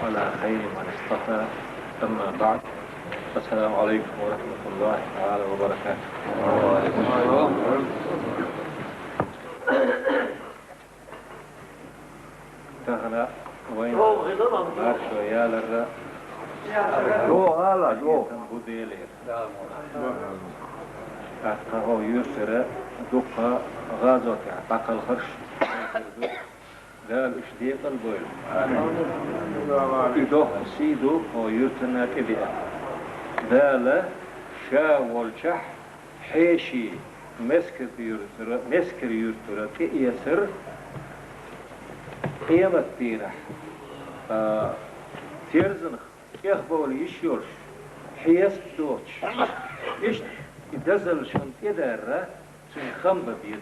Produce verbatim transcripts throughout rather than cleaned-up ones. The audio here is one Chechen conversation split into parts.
على خير من اصطفى. أما بعد، السلام عليكم ورحمة الله تعالى وبركاته. Тахана вайн маршо яларра. О, ала, о. Бу делер. Атта о юртара дукха гӀазота дӀакхалхарш. Дала уьш декъал бойла. И доккха сий ду о юртана тӀедеа. Дала ша волчахь хьеший Мескат юртара, Мескар юртара тӀеэцар къематдийнахь, а, терзанах тӀехбовла йиш йолуш, хьеста доцуш. Иштта и дозалла шуна тӀедарра, цуьнан хам бан беза.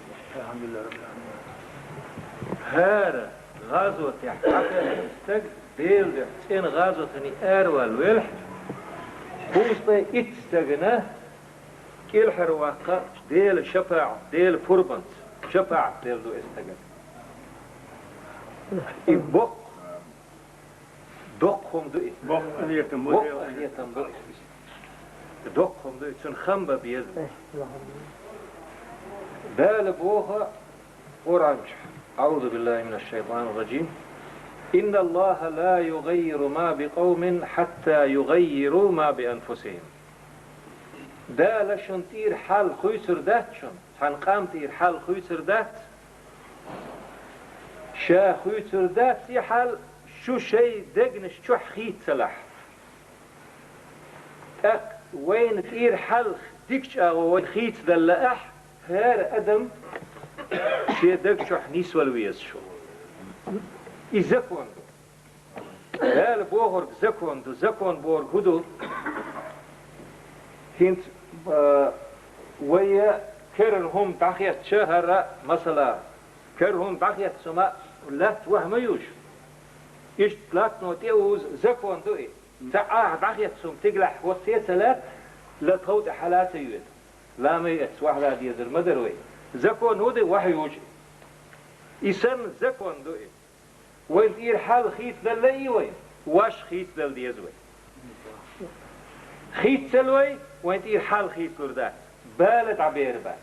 ХӀара гӀазотехь дӀакхаьчна стаг, Делан дуьхьа цӀена гӀазотана аравала велахь, кхузткъе итт стагана кӀелхьарваккха Делан шапаӀат, Делан пурбанца шапаӀат делла ду и стагана. И боккха, доккха хӀума ду и. Боккха къинхетам бу. Боккха къинхетам бу и. Доккха хӀума ду и, цуьнан хам бан беза. Дала боху Къуръан чу: أعوذ بالله من الشيطان الرجيم. إن الله لا يغير ما بقوم حتى يغيروا ما بأنفسهم. Дала шуна тӀера хьал хуьйцур дац шуна, цхьана къам тӀера хьал хуьйцур дац. Ша хуьйцур дац и хьал, шу шайн дегнаш чохь хийцалахь. ТӀаккха вайна тӀера хьал дика чӀагӀо вайна хийцадалла ахь, хӀара адам шен даг чохь нисвала веза шу. И закон ду. Дала бохург закон ду, закон бохург хӀун ду? ХӀинца, а, вай керла хӀума дӀахецча, хӀара, масала, керла хӀума дӀахецча, хӀума латта ваха ма юш. Иштта латтано тӀеуза закон ду и. Ца ахьа дӀахецча, хӀума тигалахь хӀоцце а ца лаьтта, ла тхов тӀе хьала а ца йоьду. Ламай эцна ваха дезар ма дара вай. Закон хӀун ду, ваха юш. И санна закон ду и. Вайн тӀера хьал хийцадалла и вайн, ваш хийцадала деза вай. Хийцал вай, вайн тӀера хьал хийцалур дац. Бала дӀабер бац.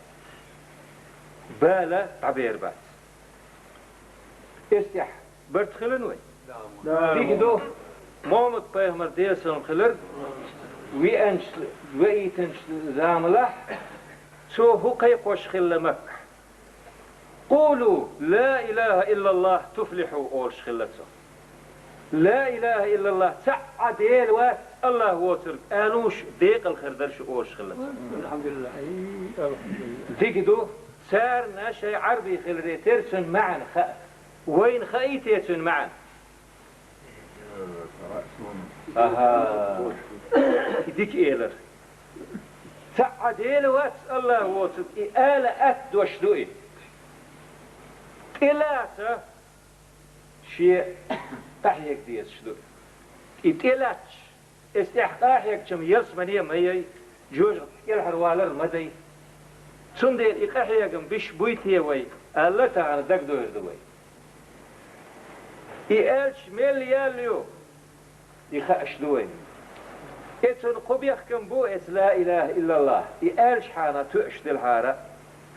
Бала дӀабер бац. Эс тӀехь барт хилан вай. Да. Дика ду, Мохьмад-пайхамар, Делан салам хилар, веанчу, ваийтинчу заманахь, цо хӀун кхайкхош хилла Маккахь? «Къулу ла илаха иллаллах туфлихьу», олуш хилла цо. «Ла илаха иллаллах», цхьа а Дела вац, Аллах воцург, алуш декъал хир дара шу олуш хилла цо. Алхьамдулиллах. Дика ду, царна шайн Ӏарбий хиларе терра цуьнан маьӀна хаьа. Вайна хаий те цуьнан маьӀна? Аха. И дика элира. Цхьа а Дела вац, Аллах воцург, и ала атта дош ду и. ТӀелаца шен къахьега дезаш ду и. И тӀелаьцча, эс тӀехь къахьегчам ялсамане а ма яй, жоьжахатех кӀелхьарвалар а ма дай. Цундела и къахьегам биш буй те вай, аьлла, тахана дагадойр ду вай. И аьлча мел ял ю, и хууш ду вайна. И цунна кху бехкам бу, эс ла илаха иллаллах, и аьлчахьана тоьаш делахьара,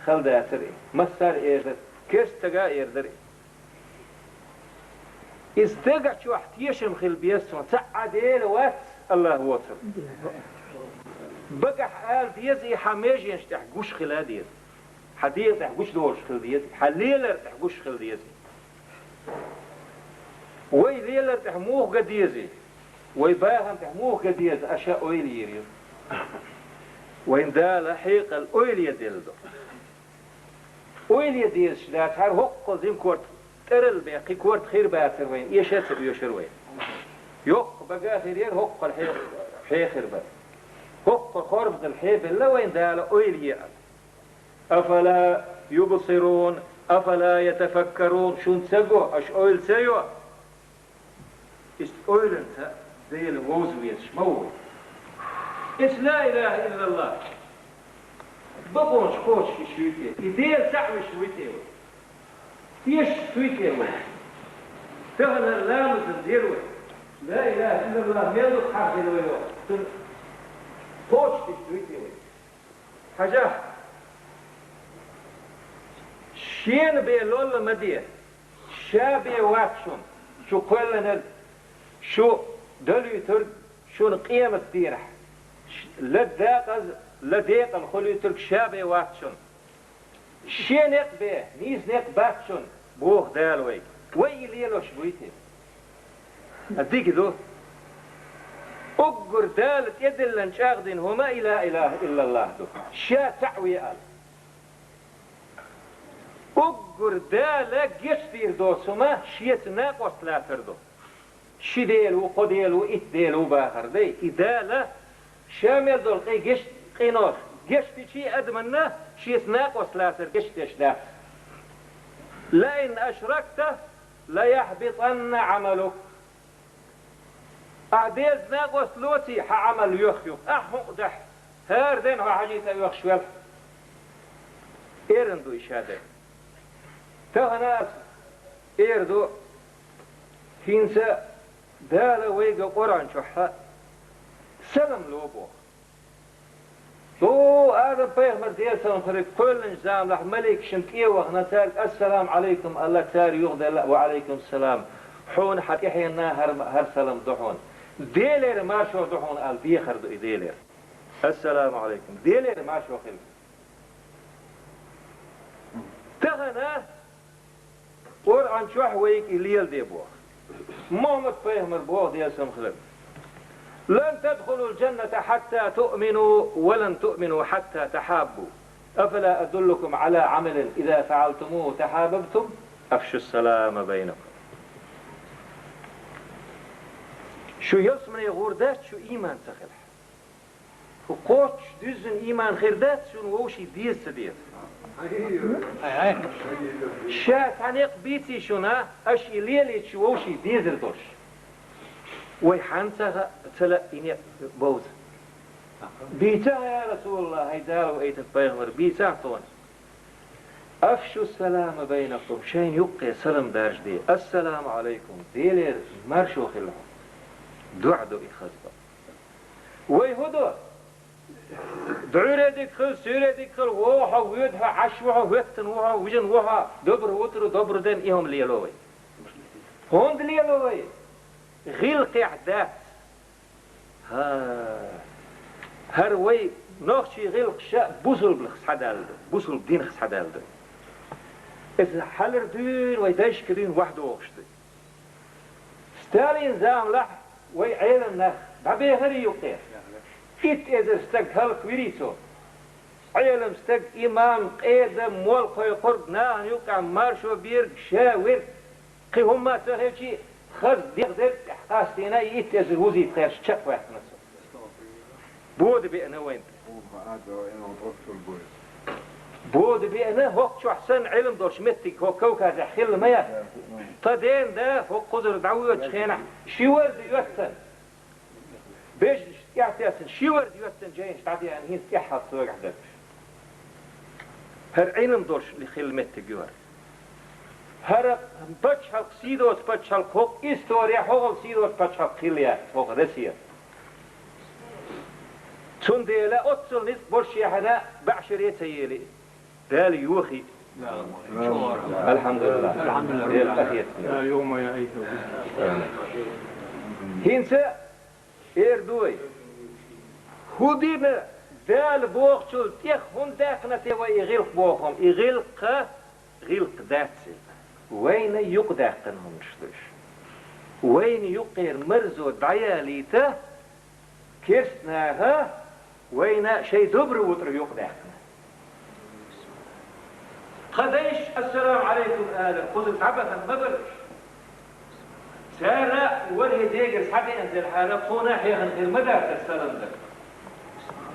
хала дацара и. Массара а эр дара, керста стага а эр дара и. Иза дагахь чохь тешам хила беза цунна, цхьа а Дела вац, Аллах воцург. Багахь ала деза и, хьан меженаш тӀехь гуш хила деза. Хьан дегӀа тӀехь гучудолуш хила деза, хьан лелар тӀехь гуш хила деза. Вай лелар тӀехь муха ган деза? Вай бахам тӀехь муха ган деза? Аша ойла йийр ю. Вайн Дала хьекъал ойла ян делла ду. Ойла ян дезаш дацахьара, хӀокхул зима корта тӀаралла бен кхин корта хир бацара вайн, эша а ца оьшура вайн. Йоккха бага а хир яра, хӀокхул хье-, хье хир бара. ХӀокхул хорбазал хье белла вайн Дала ойла ян. Афала юбсирун, афала ятафаккарун, шуна ца го, аша ойла ца йо? Иштта ойланца Дела вовза везаш ма ву вай. Эс ла илаха иллаллах бакъонаш кхочуш йиш юй те? И Дела цхьаъ веш вуй те вай? Тешаш вуй те вай? Тахана ламазан дера вай. Ла илаха иллаллах мел ду хьархила вай йо? Цун кхочушдеш дуй те вай? Хьажахь, шена бе лолла ма де, ша бе вац шуна, шу кхоьллинарг, шу далуьйтург, шуна къематдийнахь, ш-, ла дакъаза, ла декъала хуьлуьйтург ша бе вац шуна. Шен некъ бе, нийса некъ бац шуна, боху Дала вайга. Вай и лелош буй те? А дика ду. Уггар Дала тӀедиллина чӀагӀдина хӀума и ла илаха иллаллах ду. Ша цхьаъ ве ала. Уггар Дала гечдийр доцу хӀума шеца накъост лацар ду. Ши дела ву, кхо дела ву, итт дела ву бахар дай. И Дала ша мел долу къе геш-, къинош гечдичи адаманна шеца накъост лацар гечдеш дац. «Ла ин ашракта ла яхьбитанна Ӏамалук». Ахь Делаца накъост лоций, хьан Ӏамал йоьхна ю. Ахь хӀун къа дахь? ХӀара ден хьо хьажийта оьхуш велахь. Эрна ду и ша ден. Тахана ас эр ду, хӀинца Дала вайга Къуръан чохь салам ло боху. Цу Адам-пайхамар, Делан салам хуьлда, кхоьллинчу заманахь маликашна тӀе а вахана, цаьрга «Ассаламу Ӏалайкум» аьлла, цара юхаделла: «Ва Ӏалайкум салам. Хьуна хьан тӀаьхьенна хӀара, хӀара салам ду хьуна. Делера маршо ду хьуна», аьлла, дехар ду и Делера. «Ассаламу Ӏалайкум. Делера маршо хила». Тахана Къуръан чохь вайга и леладе боху. Мухьаммад-пайхамар боху, Делан салам хуьлда: «Лан тадхулул джанната хьатта туъмину ва лан туъмину хьатта тахьаббу. Афала адуллукум Ӏала Ӏамалин иза фаъалтумуху тахьабабтум? Афшус салама байнакум». Шу ялсамане гӀур дац, шу ийман ца хилахь. Кхоччуш дуьззина ийман хир дац шуна вовшийн деза ца деза. Ша цхьа некъ бийций шуна, аша и лелийча шу вовшийн дезар долуш. Вай хьан ца хаьа, ца лаьа и некъ бовза? Бийца, я Расулаллах, хӀай Дала ваийтина пайхамар, бийца тхуна. «Афшу салама байнакум», шайна юккъе салам даржаде. «Ассаламу Ӏалайкум», Делера маршо хила хьуна. ДуьӀа ду и хаза. Вай хӀун до? ДӀуьйре дика хила, суьйре дика хила, вогӀу хьо, воьду хьо, Ӏаш ву хьо, хӀоьттина ву хьо, вижина ву хьо, доброе утро, добрый день, и хӀума лело вай. ХӀунда лело вай? ГӀиллакхехь дац. ХӀа, хӀара вай нохчийн гӀиллакхаш бусулбанах схьадаьлла ду, бусулба динах схьадаьлла ду. Иза хьалар дуьйна вай дайшка дуьйна вахдохуш ду. Сталин заманахь вай Ӏелам нах дӀабехарий юккъе? Итт эзар стаг хӀаллаквирий цо? Ӏелам стаг, имам, къеда, молла кхойкхург, нахана юккъехь маршо берг, ша верг, кхин хӀумма а ца хилчий, хаза дегӀ дерг тӀехь къастийна, и итт эзар вузийта кхерча чекхваьккхина цо. Бода беана вайна. Бода беана, хӀокху чохь санна Ӏилма долуш меттиг хӀокху Кавказехь хилла ма яц. Тхан ден да хӀокху кхузара дӀавоьдучу хенахь ши варда йоьттина. Бежнаш тӀаьхьатесна, ши варда йоьттина жайнаш дӀадеана, хӀинца тӀаьххьалц цогахь дерг. ХӀара Ӏилма долуш хилла меттиг ю хӀара. ХӀара пачхьалкх, сий доцу пачхьалкх, хӀокху история хьогӀал сий доцу пачхьалкх хилла яц хӀокху Россия. Цундела оццул ницкъ болуш яхьана баьӀшаре ца ели. Дала йохий. Алхьамдулиллах. Алхьамдулиллах. Дела къахетта. ХӀинца эр ду вай. ХӀун дина Дала бохучул тӀех хӀунда даьккхина те вай и гӀиллакх боху хӀума? И гӀиллакх, гӀиллакх дац и. Вайна юкъадаьккхина хӀуманаш ду уьш. Вайна юккъера марзо дӀаялийта, керст наха вайна шайн доброе утро юкъадаьккхина. Тхан дайша «Ассаламу Ӏалайкум» алар кхузара дӀабахана ма бара уьш. Цара вархӀе дегара схьадеана делхьара, тхуна хьехана хир ма дац аса салам дар.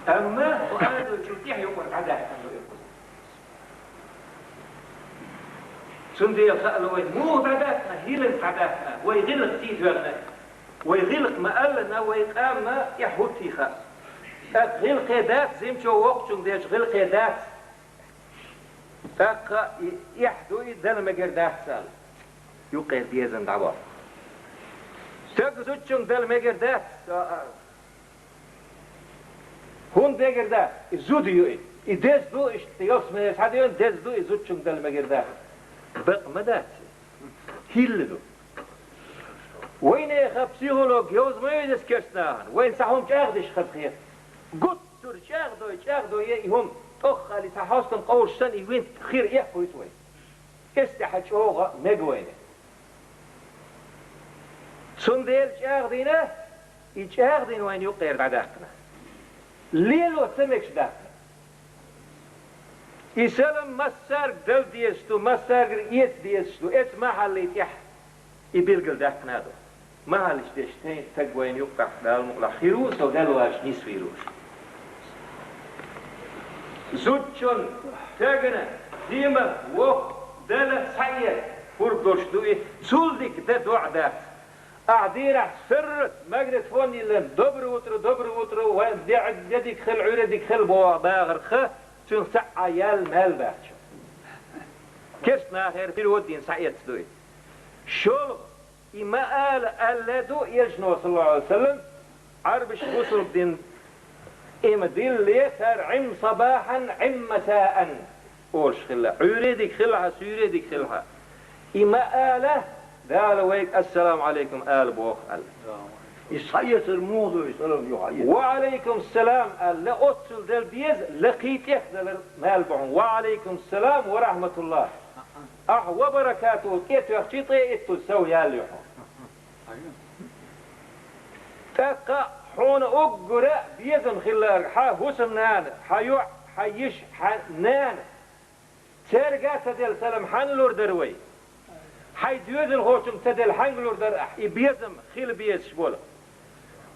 Амма кху арадочул тӀаьхьа юкъара дӀадаьккхина ду и кхузара. Цундела хаала вай муха дӀадаьккхина, хӀинца дӀадаьккхина, вай гӀиллакх тӀе а доьгӀна. Вай гӀиллакх ма-аллана, вай къам тӀехь хӀуттий хаьа. ТӀаккха гӀиллакхе дац, зимчо воккхачунга дечу гӀиллакхе дац. ТӀаккха и эхь ду, и дала мегар дац аьлла, юккъера безам дӀабо. Стаг зудчуьнга дала мегар дац. ХӀунда мегар дац? И зуда ю и. И деза ду, иштта ялсмалера схьадоьнна деза ду, и зудчуьнга дала мегар дац. Бакъ ма дац. ХӀилла ду. Вайнаха психолог йовза ма йовза керста нахана. Вайна цхьа хӀума чӀагӀдеш хазахета. Гуттар чӀагӀдой, чӀагӀдой, и хӀума тӀоххали цхьа хьостам къовлуш санна, и винт хир эхь хуьйту вай. Эс тӀехьа чӀогӀа мега вайна. Цундела чӀагӀдина, и чӀагӀдина вайна юккъера дӀадаьккхина. Лело ца мегаш даьккхина. И салам массарга дала дезаш ду, массаргара эца дезаш ду, эца махьалли тӀехь и билгал даьккхина ду. Махьаллаш деш тайна стаг вайна юккъехь Дала мукъалахь хир ву, со Далла ваьжна нисвийр ву. Зудчун, тагана, зема, вох, дала, схьаэца, хург долуш ду и, цул дика дан доӀа дац. Ахь дийнахь саррат магнитофон йиллина, «Доброе утро, доброе утро, вайн де, де дика хила, Ӏуьйре дика хила», боху бахарх, цуьнах цхьа а ял-маьл баьхча. Керста нахера перевод дина схьаэцна ду и. ШолгӀа, и ма ала аьлла ду Элчано, саллаллаху Ӏалайхи ва саллам, Ӏарбаш бусулба дин и ма дилле, цара «Ӏим сабахьан, Ӏим масаан» олуш хилла. Ӏуьйре дика хилахьа, суьйре дика хилахьа. И ма ала, Дала вайга «Ассаламу Ӏалайкум» ала боху аьлла. И схьаэцар муха ду, и салам юха эцар? «Ва Ӏалайкум салам» аьлла, оццул дала деза, лакхий тӀехдалар мел бу хьуна. «Ва Ӏалайкум салам ва рахьматуллахӀ». Ахь «ва баракатухӀу» тӀе тоьхчи, тӀе иттуз сов ял ю хьуна. ТӀаккха хьуна уггара безам хилларг, хьан хӀусамнана, хьан йоӀ, хьан йиша, хьан нана. Цаьрга а ца делла салам хьанна лур дара вай? Хьайн доьзалхочунга ца делла хьаьнга лур дара ахь? И безам хила безаш болу.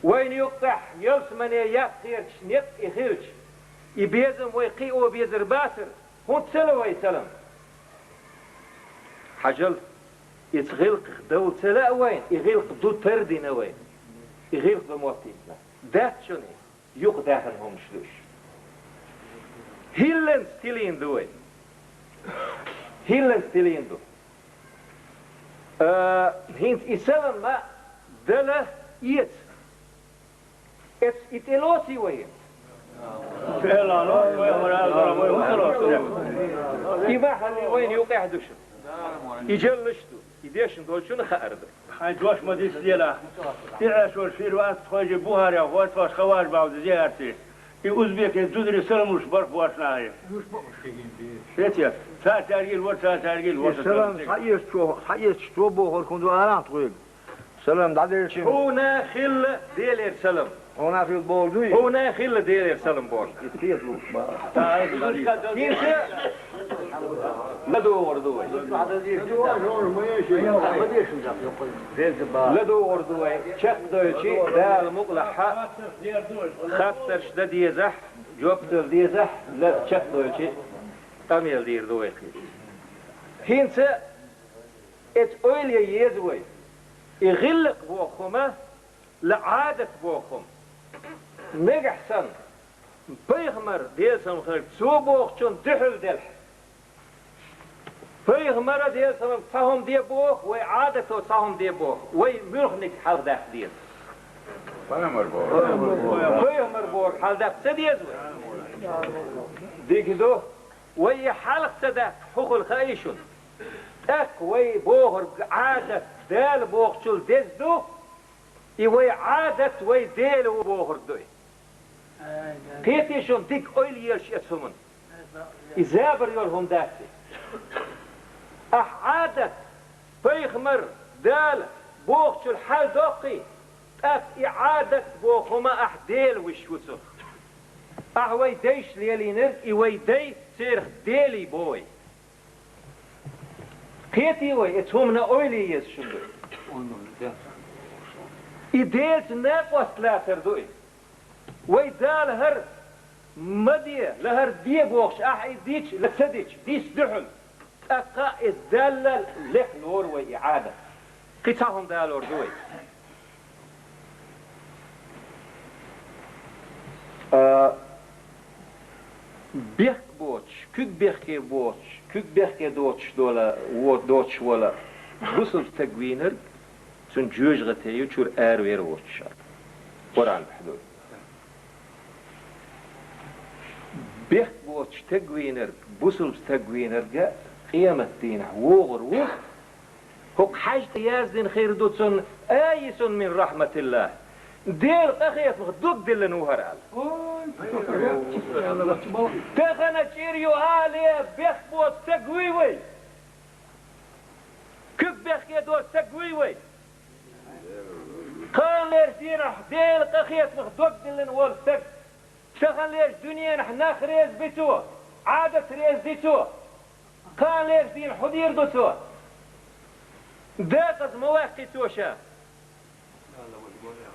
Вайна юккъехь ялсамане яккхерчу некъ и хилча, и безам вай кхио безар бацара. ХӀунда ца ло вай салам? Хьажал, иза гӀиллакх довла ца лаьа вайна, и гӀиллакх ду тардина вайна. И гӀиллакх ду моттийна. Дац шуна и, юкъадаьхна хӀуманаш ду уьш. ХӀилланца тилийна ду вай. ХӀилланца тилийна ду. А, хӀинца и салам ма дала эца. Эцу и тӀелоций вай? И махьалли вайна юкъехь ду шу. И жаллаш ду, и дешна долчунна хаар ду. Хьайн дош ма дицделахь. И Ӏешур шир вац тхойжи бухарехь гӀой тхош хаваж бавда зехьарций. И узбеке зудари саламуш барх бош нахьи. Шеце, цара цаьргил вара, цара цаьргил вара. Салам схьаэцчо, схьаэцчо бохург хӀун ду арахь тхоьга? Салам дӀаделчи. Хьуна хилла Делера салам. Хьуна хилла бохург дуй? Хьуна хилла Делера салам бохург. ХӀинца ладугӀур ду вай. ЛадугӀур ду вай. Чекхдойлчи, Дала мукъалахь, хаттарш дан дезахь, жоп дала дезахь, ла-, чекхдойлчи, къамел дийр ду вай. ХӀинца Эца ойла е еза вай. И гӀиллакх боху хӀума, ла Ӏадат боху хӀума. Нагахь санна, пайхамар, Делан салам хиларг, цо бохучун дуьхьал делахь. Пайхамара, Делан салам, цхьа хӀума де боху, вай Ӏадато цхьа хӀума де боху, вай муьлханиг хьалхадаккха деза. Пайхамар боху. Пайхамар боху хьалдаккха ца деза вай? Дика ду. Вай и хьалха ца даккха, хӀун хуьлу хаий шуна? ТӀаккха вай бохург Ӏадат Дала бохучул деза ду, и вай Ӏадат вай Дела ву бохург ду и. Кхетий шуна дика ойла еш эцу хӀуманна. И забар йолу хӀума дац и. Ахь Ӏадат, пайхамар, Дала бохучул хьал доккхий, тӀаккха и Ӏадат боху хӀума ахь Дела вуьш ву цунах. Ахь вай дайша лелийнарг, и вай дай церах Делий бо вай. Кхетий вай, эцу хӀуманна ойла е еза шуна ду. И Делаца накъост лацар ду и. Вай Дала хӀара ма де, ла хӀара де бохуш, ахь и дича, ла ца дича, дис дуьхьал. ТӀаккха иза Далла лекха лору вай и Ӏадат. Кхин цхьа хӀума далор ду вай. А, бехк боцуш, куьг бехке боцуш, куьг бехке доцуш дола, во-, доцуш вола бусалба стаг вийнарг, Цун жоьжахате ю, чура аравер воцуш. Къуръан тӀехь ду. Бехк боцуш стаг вийнарг, бусулба стаг вийнарг къематдийнахь вогӀур ву. ХӀокху хьаьжа тӀе яздина хир ду цунна: «Айисун мин рахьматиллахь». Делан къахетамах дог диллина ву хӀара аьлла. Тахана чӀир ю алий, бехк боцу стаг вуй вай? Куьг бехке долу стаг вуй вай? Кхана лерчу дийнахь Делан къахетамах дог диллина волу стаг. Тахана лерчу дуьненахь нах реза би цо, Ӏадат реза ди цо. Кхана лерчу дийнахь хӀун дийр ду цо? Декъаза ма ваккхи цо ша.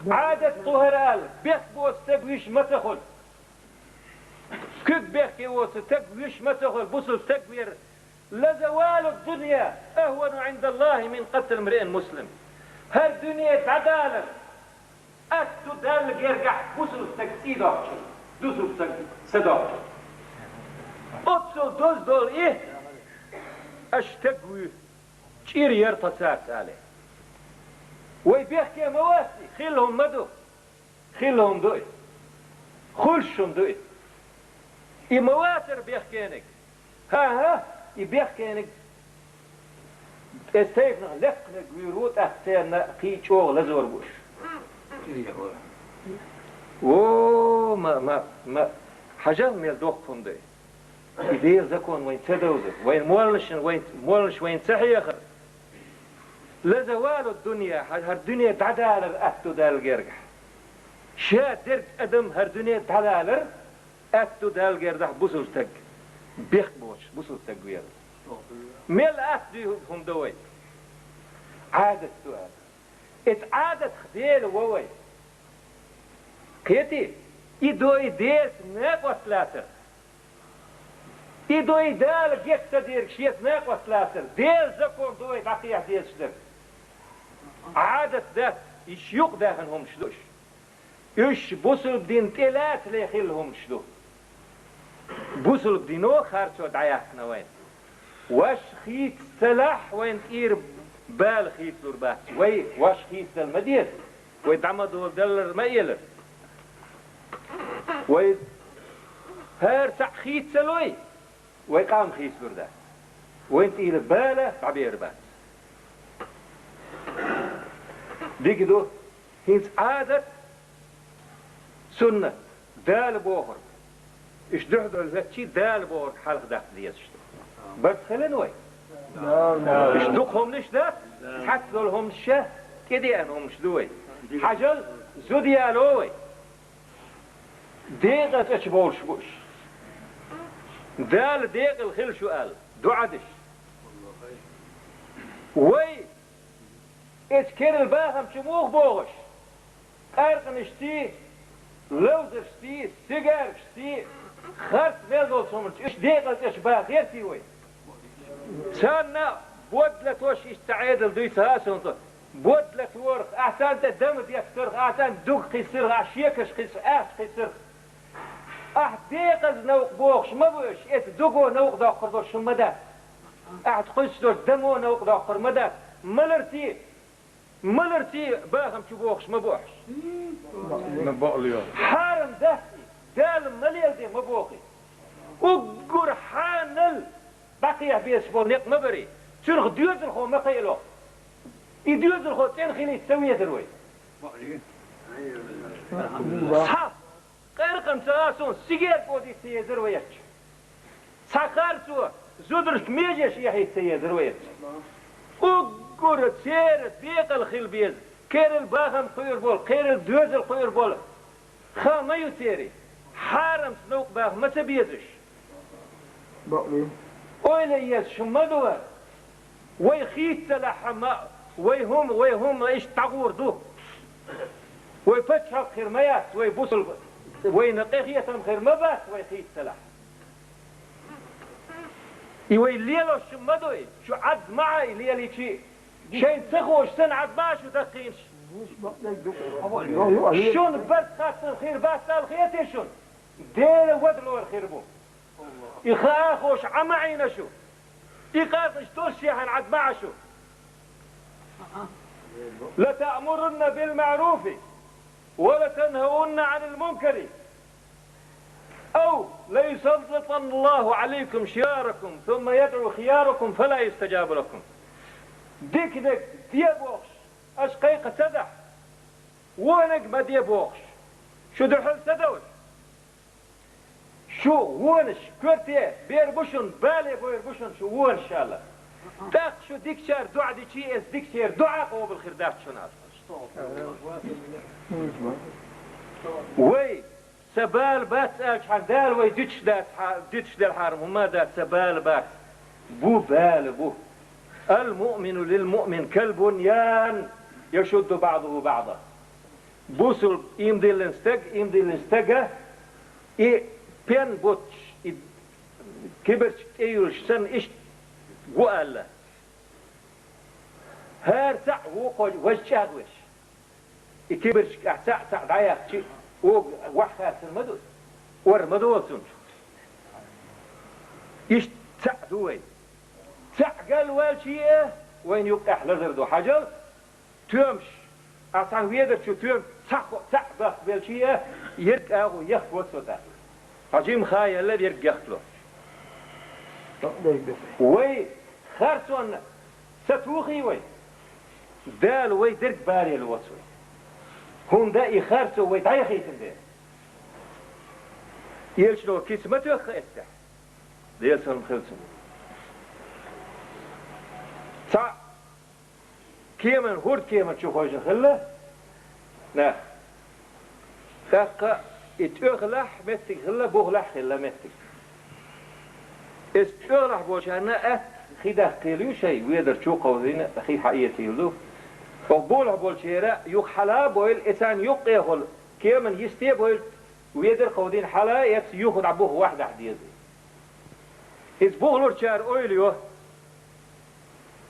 Ӏадат кху хӀара аьлла, бехк боцу стаг вуьш ма ца хуьлу. Куьг бехке воцу стаг вуьш ма ца хуьлу, бусулба стаг вер. «Лазавалу дунья ахвану Ӏиндаллахи мин къатли мриин муслим». ХӀара дуьне дӀадалар атта ду Далла гергахь бусулба стаг цӀий доккхучул, бусулба стаг са доккхучул. Оццул доза долу и, аш стаг вуьйху, чӀир яра тхан цаьрца алий. Вай бехке ма вац и, хилла хӀума ма ду. Хилла хӀума ду и. Хуьлуш хӀума ду и. И ма вацара бехкениг. ХӀан-хӀа, и бехкениг. Эс тайпанах лекханиг вуьйр ву, тӀаккха церан кхин а чӀогӀа лазор бу уьш. О, ма, ма, ма, хьажал мел доккха хӀума ду и. И Делан закон вайн ца довзар, вайн молланашна, вайн молланаш вайна ца хьехар. «Лазавалу дунья», хӀа-, хӀара дуьне дӀадалар атта ду Далла гергахь. Ша дерг адам хӀара дуьне дӀадалар атта ду Далла гергахь бусулба стаг. Бехк боцуш, бусулба стаг вер. Мел атта дуьйху хӀума ду вай? Ӏадат ду аьлла. Эцу Ӏадатах Дела во вай. Кхетий, и ду и Делаца накъост лацар. И ду и Дала гечдо дерг шеца накъост лацар. Делан закон ду вай дӀакхехьа дезаш дерг. Ӏадат дац, иштта юкъадаьхна хӀуманаш ду уьш. Уьш бусулба дин тӀелацале хилла хӀуманаш ду. Бусулба дино харцо дӀаяьккхина вайна. Ваш хийццалахь, вайна тӀера бала хийцалур бац. Вай ваш хийцадала ма деза. Вай дӀа ма доладаллар ма элира. Вай хӀара цхьаъ хийццалой, вай къам хийцалур дац. Вайна тӀера бала дӀабер бац. Дика ду, хӀинца Ӏадат, суннат, Дала бохург. Уьш дуьхьал долу хӀоьттичий Дала бохург хьалха даккха дезаш ду. Барт хилан вай? Уьш дукха хӀуманаш дац, цхьацца долу хӀуманаш ша тӀедеана хӀуманаш ду вай. Хьажал, зуда яло вай. Декъа цӀечу болуш бу уьш. Дала декъала хила шу аьлла, дуӀа деш. Вай Эцу керла бахам чу муха богӀуш? Къаьркъанашций, ловзаршций, сигаркашций, харц мел долчу хӀуманца уьш декъала цӀечу баха гӀертий вай? Царна бодлатош иштта Ӏедал дуьйцу хаа суна тхо. Бодлаторах, ахь царна тӀе дама деттарх, ахь царна дуга кхиссарх, ахь шекаш кхиссарх, ахча кхиссарх. Ахь декъаза новкъа бохуш ма бу уьш, эцу дуго новкъа доккхур долуш хӀума ма дац. Ахь тхуьссуш долуш дамо новкъа доккхур ма дац. Маларций, маларций бахам чу бохуш ма бу ахьаш. Хьарам дац и, Дала ма леладе ма боху и. Уггар хьанал дӀакхехьа безаш болу некъ ма барий. Цуьнах доьзалхо ма кхайкхалахь. И доьзалхо цӀена хилийта ца везар вай. Цхьа къаьркъанца а суна сигерка озийта ца езар вай эцча. Цхьа харцо зударшка межеш эхьийта ца езар вай эцча. Уггар церан декъала хила беза, кхерал бахам кхуьур болу, кхерал доьзал кхуьур болу хан ма ю церан. Хьарамца новкъа баха ма ца безаш. Ойла езаш ма ду вай. Вай хийццалахь ма, вай хӀума, вай хӀума иштта дӀагӀур ду. Вай пачхьалкх хир ма яц, вай бусулба, вайна къинхетам хир ма бац вай хийццалахь. И вай лелош ма ду и, шу Ӏад ма Ӏа и лелийчи. Шайн ца хууш санна Ӏад ма Ӏа шу даккхийнаш. Шуна барт хаттар хир бац аьлла хетий шуна? Дела вада лор хир бу. И хаа хууш Ӏа ма Ӏийна шу. И къаркъаш долуш шехьан Ӏад ма Ӏа шу. لتأمرن بالمعروف ولتنهون عن المنكر أو ليسلطن الله عليكم شراركم ثم يدعو خياركم فلا يستجاب لكم. Диканиг де бохуш, аша кхайкха ца дахь, вониг ма де бохуш, шу дуьхьал ца довла. Шу вонаш, коьрте бер бу шуна, бале бер бу шуна шу вонаш аьлла. ТӀаккха шу дикачара дуӀа дичи, эс дикачара дуӀа къобал хир дац шуна аьлла. Вай, сан бала бац аьлча хьан Дала вай дуьтуш дац, хьа-, дуьтуш делхьара хӀума дац, сан бала бац. Бу бала бу. المؤمن للمؤمن كالبنيان يشد بعضه بعضا. Бусулба ийман диллина стаг, ийман диллина стага, и пен бутташ, и кибарчиг тӀе юьллуш санна иштта гу аьлла. ХӀара цхьаъ вукхо важа чӀагӀвеш. И кибарчиг ахь цхьаъ-цхьаъ дӀаяьккхичи, ога ваххарцар ма ду, ор ма долу цунна. Иштта цхьаъ ду вай. Цхьаъ галваьлчи а, вайна юккъехь лазар ду хьажал, тоьмаш, ахь цхьана ведар чу тоьмаш цхьаъ, цхьаъ бахка белчи а, ерг агӀо яхкаво цо тӀаккха. Хьажим ха елла ерг яхкало. Вай харцонна ца тухий вай. Дала вай дерг барел воцу вай. ХӀунда и харцо вай дӀаяхийтина дела. Элчано кица ма тоьхха эццехь. Дела салам хилла цунна. Цхьаъ кеман, хӀорда кеман чу хевшина хилла нах. ТӀаккха и тӀехулахь меттиг хилла, бухулахь хилла меттиг. Иза тӀехулахь болчарна атта хи даккхийла ю шайн, ведар чу кховзийна хи хьаэцийла ду. Оха бухулахь болчера юха хьала а бовла, и царна юккъехула кеман йисте а бовла, ведар кховдийна хьала а эцна, юха дӀа буха вахь дахьа деза. Иза бухалурчара ойла йо.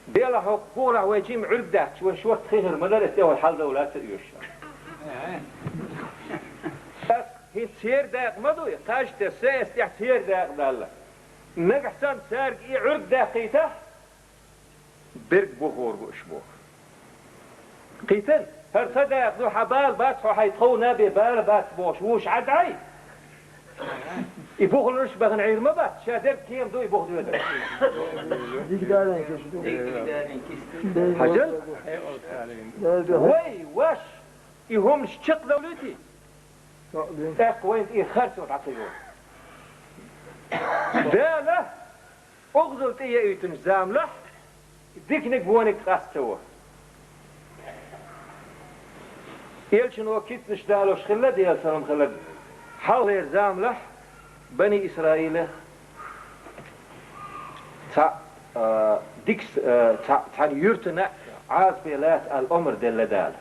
Делахь хӀокху бухалахь вай жима Ӏуьрг даьхча, вайн шортта хи хир ма дара, тӀе вай хьаладовла ца оьшу. Ас хӀинца церан дакъа ма ду, и кхаж тесса, эс тӀехь церан дакъа далла. Нагахь санна цаьрга и Ӏуьрг даьккхийтахь, берг бухур бу уьш боху. Кхийтина, хӀара сан дакъа ду, хьан бала бац, хьо хьайн тховна бен бала бац бохуш, вуш Ӏад Ӏай? И бухалурш бахана Ӏийр ма бац, ша дерг кема ду и бухадоьдар. Дика далийна кист ду. Хьажал? Вай, ваш, и хӀуманаш чекхдовлуьйтий? ТӀаккха вайна тӀера харцо дӀа ца йо. Дала оьгӀазалла тӀееуьйтинчу заманахь диканиг вониг къаста ца во. Элчано кицнаш далош хилла, Делан салам хиларг, хьалхалера заманахь Бани Исраилех цхьа, а, дикс, а, цхьа, цхьана юьртана Ӏазапе лаца аьлла омра делла Дала.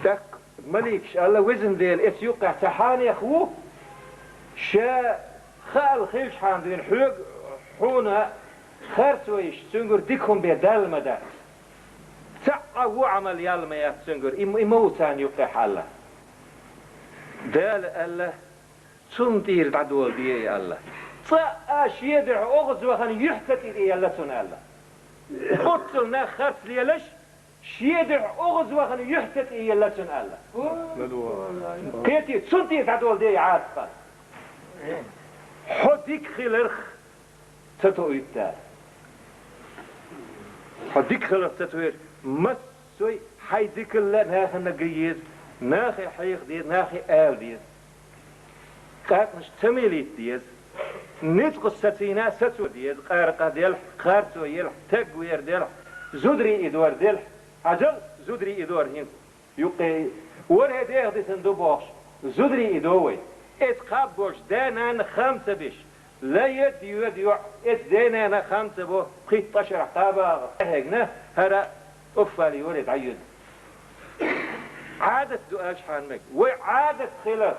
ТӀаккха маликаш аьлла, Везан Дела, эца юккъехь цхьа хьанех ву, ша хаал хилчхьана дуьйна хьоьга, хьуна харц вайш, цуьнгара дика хӀума бен далла ма дац. Цхьа а ву Ӏамал ял ма яц цуьнгара, и, и ма ву царна юккъехь аьлла. Дала аьлла, цунна тӀера дӀадоладе и аьлла. Цкъа а шен дуьхьа оьгӀаз вахана юьхь ца тӀе елла цунна аьлла. Оццул нах харц лелаш, шен дуьхьа оьгӀаз вахана юьхь ца тӀе елла цунна аьлла. Кхетий, цунна тӀера дӀадоладе и Ӏазап. Хьо дика хиларх ца тоуьйту Дала. Хьо дика хиларх ца тоуьйту, массо а хьайн дикалла нахана ган еза, нахе хьеха деза, нахе ала деза. КъакъанашкӀа ца мелийта деза. Ницкъаца сацийна сацо деза, къаркъа делахь, харцо елахь, таг вер делахь, зударий и дор делахь. Хьажал, зударий и дор хӀинца юккъе, вара хӀе деха дисина ду бохуш, зударий и до вай. Эца кхаба болуш да-нана хам ца беш, лан йоьду йоьду йоӀ, эца да-нана хам ца бо, пхийтта ткъа шарахь кхаба къахьегна, хӀара оффали вара дӀайоьду. Ӏадат ду аьлча хьан мега. Вай Ӏадат хилар,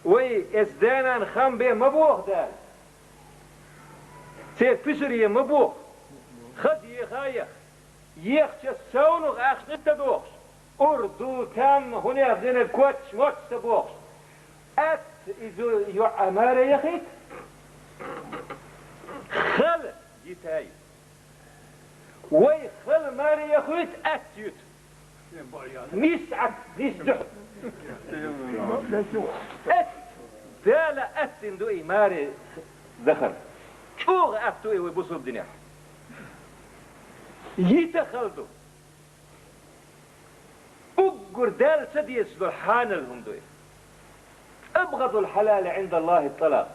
вай эца да-нана хам бе ма боху Дала. Церан писаре ма боху. Хаза еха а еха. Ехча совнах ахча ца дохуш, ур ду, там, хӀунех динарг коч-моч ца бохуш. Атта иза йоӀа маре яхийта. Хала йитай. Вай хала маре яхуьйту, атта юьту. Нис атта, нис дуьхьа. Атта, Дала аттина ду и маре дахар. ЧӀогӀа атта ду и вай бусалба динехь. Йита хала ду. Уггар Далла ца дезаш долу хьанал хӀума ду и. أبغض الحلال عند الله الطلاق.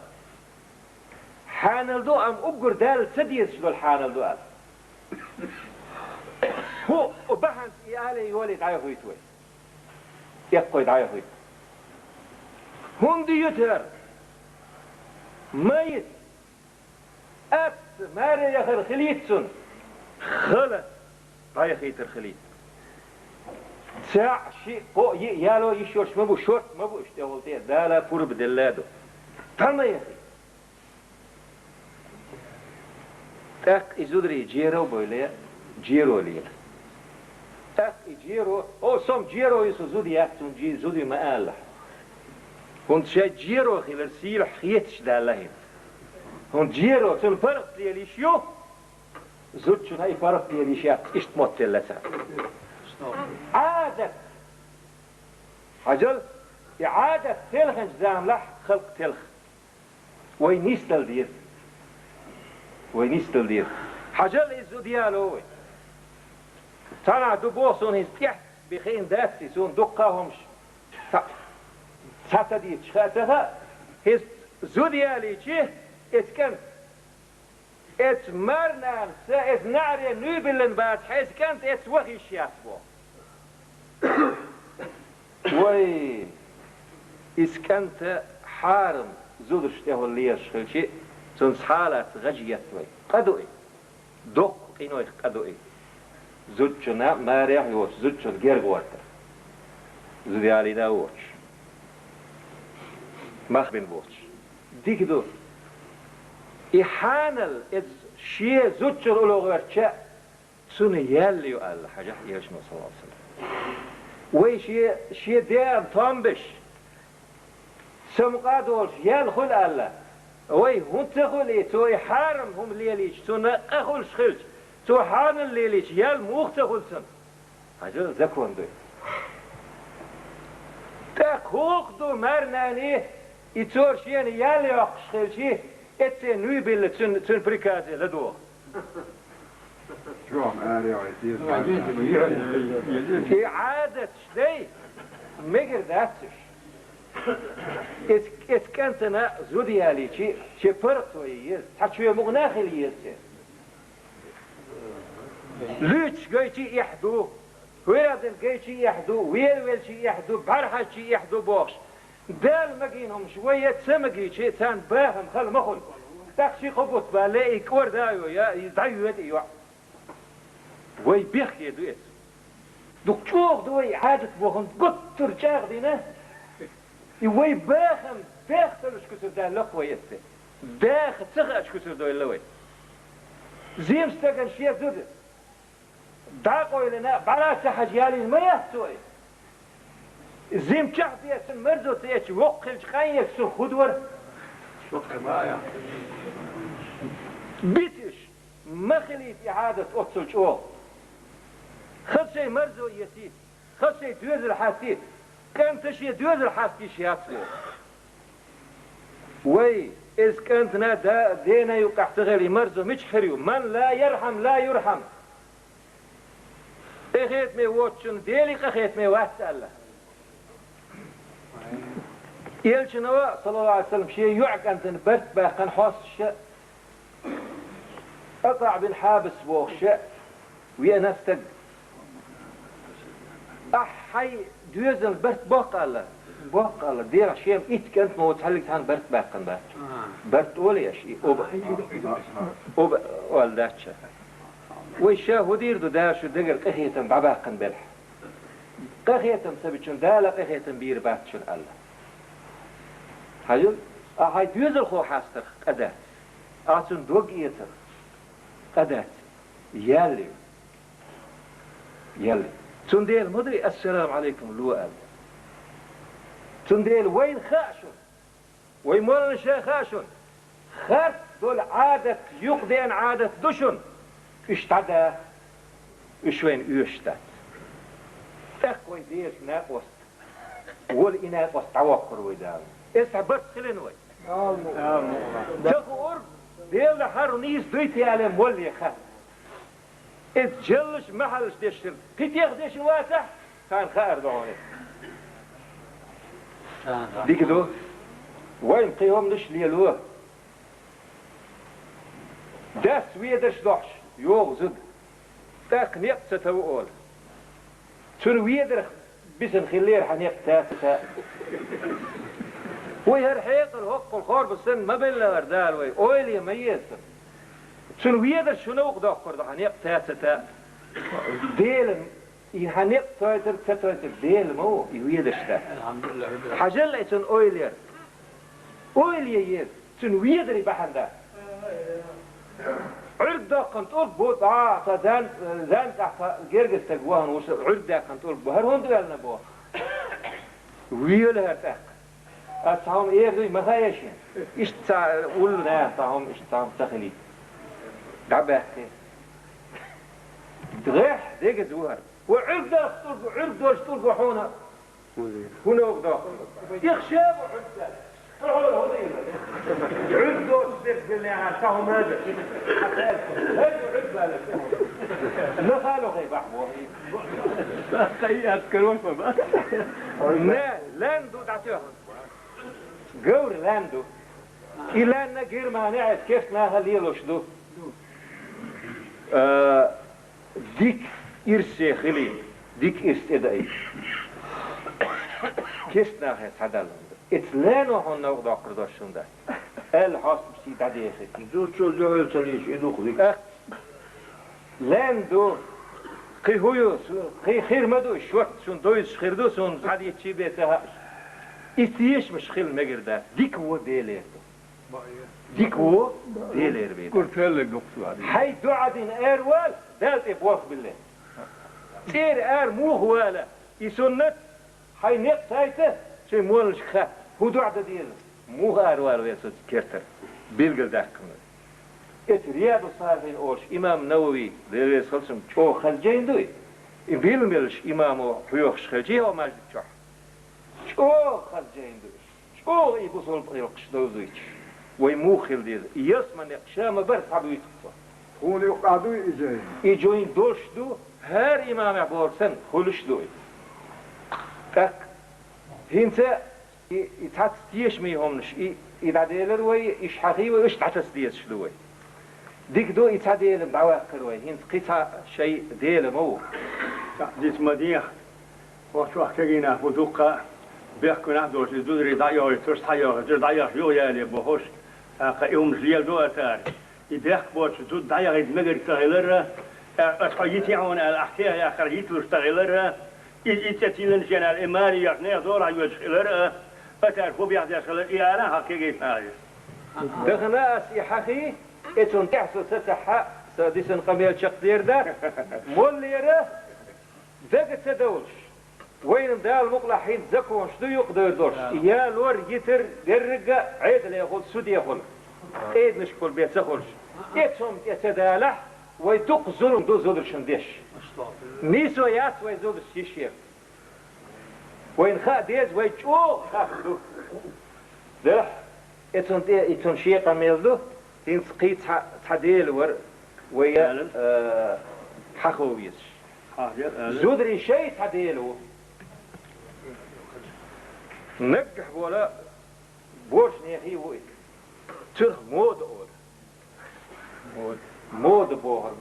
Хьанал ду, амма уггар Далла ца дезаш долу хьанал ду аьлла. ХӀу, бахьанца и алий йолий дӀаяхуьйту вай. Эккхой дӀаяхуьйту. ХӀунда юьту хӀара? Ма йита. Атта маре яхар хилийта цунна. Хала дӀаяхийтар хилийта. Цхьаъ, шиъ, кхоъ, йиъ яло йиш йолуш ма бу, шорта ма бу уьш тӀехула тӀе, Дала пурба делла ду. Тхан ма яхи. ТӀаккха и зударий жиро бойла, жиро лела. ТӀаккха и жиро, о, со-м жиро ю, со зуда яц, цунна жи-, зуда ю ма алалахь. ХӀунда шайн жиро хилар сийлахь хеташ даьлла хӀинца. ХӀунда жиро, цунна паргӀат лела йиш ю, зудчунна и паргӀат лела йиш яц, иштта моттаделла цара. Ӏадат. Хьажал, и Ӏадат телхинчу заманахь халкъ телха. Вай нисдала деза. Вай нисдала деза. Хьажал, иза зуда яло вай. Цхьанхьа ду боху суна, хӀинца тӀехь бен хиъна дац и, суна дуккха а хӀумаш цхьа, цхьа ца дийцаш хаа ца хаьа. ХӀинца зуда ялийчи, эцу кӀант, эцу марнанас, эцу неӀаре нуй биллина бацахь, эцу кӀант эцу ваха йиш яц боху. Вай, иза кӀанта хьарам зударш тӀехула лелаш хилчи, цунна схьалаца гӀаж етта вай. Къа ду и. Доккха къинойх къа ду и. Зудчунна, марехь йоцу зудчунна герга гӀортар. Зуда ялийна воцуш. Мах бина воцуш. Дика ду. И хьанал эцу шен зудчунна улло гӀоьртича, цунна ял ю аьлла, хьажахь, Элчано, саллаллаху Ӏалайхи ва саллам. Вай шен, шен ден том беш, самукъа а долуш, ял хуьлу аьлла. Вай хӀунда ца хуьлу и, цо и хьарам хӀума лелийча, цунна къа хуьлуш хилча, цо хьанал лелийча, ял муха ца хуьлу цунна? Хьажал, закон ду. ТӀаккха хӀокху ду марнани, и цо шена ял йоккхуш хилчи, эццен нуй билла цуьнан, цуьнан приказе ладогӀа. Чохь арехь иза. И Ӏадаташ дай, мегар дац уьш. Эц-, эцу кӀантана зуда ялийчи, шен паргӀато е еза, цхьа чоь мукъана хила еза церан. Луьйчуш гайчи эхь ду, хӀоьрадина гайчи эхь ду, вер велчи эхь ду, бӀаьрхьайчи эхь ду бохуш. Дала магийна хӀумаш вай ца магийчи, царна бахам хала ма хуьлу. ТӀаккха ши-кхо бутт балале, и кӀорда а йо, я, и дӀайоьду и йоӀ. Вай бехке ду эцу. Дукха чӀогӀа ду вай Ӏадат бохам, гуттар чӀагӀдина. И вай бахам бехталуш куьсур даьлла-кх вай эцу. Даха ца хаачу куьсур дойла вай. Зим стагана шен зуда дӀа а къойлина, бӀара ца хьажа ялийна ма яц цо и. Зим чохь бецан марзо ца эцча, воккха хилча къан еш цунах хӀун дора? Бита уьш, ма хилийта и Ӏадат оццул чӀогӀа. Хаза шайн марзо эцийта, хаза шайн доьзал хьастийта, кӀанта шен доьзал хьаста йиш яц боху. Вай, иза кӀантана да-, дена юккъехь ца хилла, и марзо мичахь хир ю? Ман ла ярхьам, ла юрхьам. Къинхетаме воцучунна Дела къинхетаме вац аьлла. Элчано, саллаллаху Ӏалайхи ва саллам, шен йоӀ кӀантана барт баьккхина хьостанаша, АкъаӀ бин Хьабис бохуша веана стаг. Ахьа хьайн доьзална барт боккха аьлла, боккха аьлла, дера шен итт кӀант ма ву, цхьаьллиг цхьаьна барт баьккхина бац. Барт олий аша, и оба, оба ола дац ша. Вай ша хӀун дийр ду, Дала шун дегара къинхетам дӀабаьккхина белахь? Къинхетам ца бичунна Дала къинхетам бийр бац шуна аьлла. Хьажал, ахьа хьайн доьзалхо хьастарх къа дац. Ахьа цунна дог эцарх къа дац. Ял ю. Ял ю. Цундела ма ду и «Ассаламу Ӏалайкум» ло аьлла. Цундела вайна хаьа шуна. Вай молланаша хаьа шуна. Харц долу Ӏадат, юкъадеана Ӏадат ду шуна. Уьш дӀада. Уьш вайна оьшуш дац. ТӀаккха вай Делаца накъост. Вола и накъост дӀавоккхур вай Дала. Эс цхьа барт хилина вай. Ца хуур, Дела хьару нийса дуй те аьле молле ха. Эс жаллаш, махьаллаш дешира. Кхин тех деши вацахь, царна хаар ду хьуна. Дика ду. Вайна кхин хӀуманаш лело. Дас ведарш дохьуш, йогӀу зуда. ТӀаккха некъ ца тава ола. Цуьнан ведарх бисина хиллера хьан некъ таца та. Вай хӀара хьекъал хӀоккхул хорбу санна ма белла хӀара Дала вай, ойле ма еза. Цуьнан ведарш хӀун новкъа доккхур ду хьан некъ таца та. Делан И хьан некъ тойтар, ца тойтар Дела ма ву, и ведарш дац. Хьажал ай цунна ойла яр. Ойла е еза, цуьнан ведаре бахьана дац. Ӏуьрг доккхана тӀулг бу, а, ца зан, зан тӀехь ца герга стаг вахана вуса, Ӏуьрг даьккхана тӀулг бу. ХӀара хӀунда оьлла боху? Вела хӀара тӀаккха. Ас цхьа хӀума эр дуй, ма хаьа шен. Иштта ца уллу наха цхьа хӀума, иштта цхьа хӀума ца хилийта. ДӀабаьккхи. ДӀехь дегаза ву хӀара. Ва Ӏуьрг доккху тӀулг, Ӏуьрг долуш тӀулг ву хьуна. ХӀун вогӀу доккху? Их ша ву Ӏуьрг доккху. Ӏуьрг доцу дерг беллехьара, ца хӀума ма ду. ХӀай ду Ӏуьрг бале. Нахало хай бахь боху. Хай аскаро ма ба. Не, лан ду дӀатоьхна. Говр лан ду. И ланна Германия эцу керст наха лелош ду. Э, дика ирсе хилийта, дика ирс тӀедаийта. Керст нахе схьадалла хӀума ду. Эцу лано хьуна новкъа доккхур дош хӀума дац. Аьлла хьостам сий дӀадехира. Зудчул дуьхьал ца лийча, и дукха дика. Лан ду, кхин хӀун ю, кхин хир ма ду, шортта шун довзуш хир ду, суна схьадийцчий бен ца хаьаш. И тешамаш хила мегар дац, дика ву Делера ду. Дика ву Делера бен. Гуртелле дукха вари. Хьай дуӀа дина эр вала, Дала тӀе болх билле. ЦӀера ара муха вала, и суннат, Хьайн некъ тайта, шайн моллашка ха, хӀун дуӀа дан деза, муха аравала веза оцу кертара, билггал даьккхина. Эцу Риядус-Салихьин олуш имам Навави, Дела реза хила цунна, чӀогӀа хаза жайна ду и. И билмелаш имамо хьоьхуш хилча, хьо маждиг чохь. ЧӀогӀа хаза жайна ду и. ЧӀогӀа и бусалба гӀиллакхаш довзуьйтуш, вай муха хила деза? И ялсаманин некъ ша ма-барра схьабуьйцу цо. Тхуна юкъахь дуй иза? И жайна долуш ду, хӀара имамехь бохург санна, хуьлуш ду и. ТӀаккха хӀинца и, и цхьацца тешаме хӀуманаш, и, и дӀаделар вай, и хьахий вай, уьш дӀатаса дезаш ду вай. Дика ду, и цхьа Дела дӀаваккхар вай, хӀинца кхин цхьа шай Дела ма ву. Цхьаъ диц ма деха. Хьо чохь кегий нах бу дуккха, бехканахь а долуш, и зударий дӀайохуьйтуш, схьайохуьйтуш, дӀайохуьйтуш, юха яле бохуш, тӀаккха и хӀуманаш леладо аса. И бехк боцуш зуда дӀаяхийта мегар ца хилар, аса хьо йитий хьуна аьлла, ахь кехат яьккхар йиталуш ца хилар, и, и цӀе тиллина шена аьлла, и маре йоьхна нехан долахь йоьдуш хилар, аса хӀун бехк деш хилар, и ала хьан кегийчу нахе. Дахана ас и хьахий, и цунна тӀехь со сацахь, сан дисина къамел чекхдер дац, моллера, дага ца довлуш, вайна Дала мукъалахь хӀинца законаш ду юкъадевр долуш, ялор, йитар, дерриг а Ӏедалехула, судехула, къеданашкахула бен ца хуьлуш. Эцу хӀума тӀе ца далахь, вай дукха зулам ду зударшна деш. Нийсо яц вай зударшна йиш яр. Вайна хаа деза, вай чӀогӀа хатта ду. Делахь, и цунна тӀе, и цунна шен къамел ду, хӀинца кхин цхьа, цхьа Дела вара вай, э, хьахо везаш. Зударий шай цхьа Дела ву. Наггахь бола боршнехий ву и. Цуьнах мода олу. Мода бохург,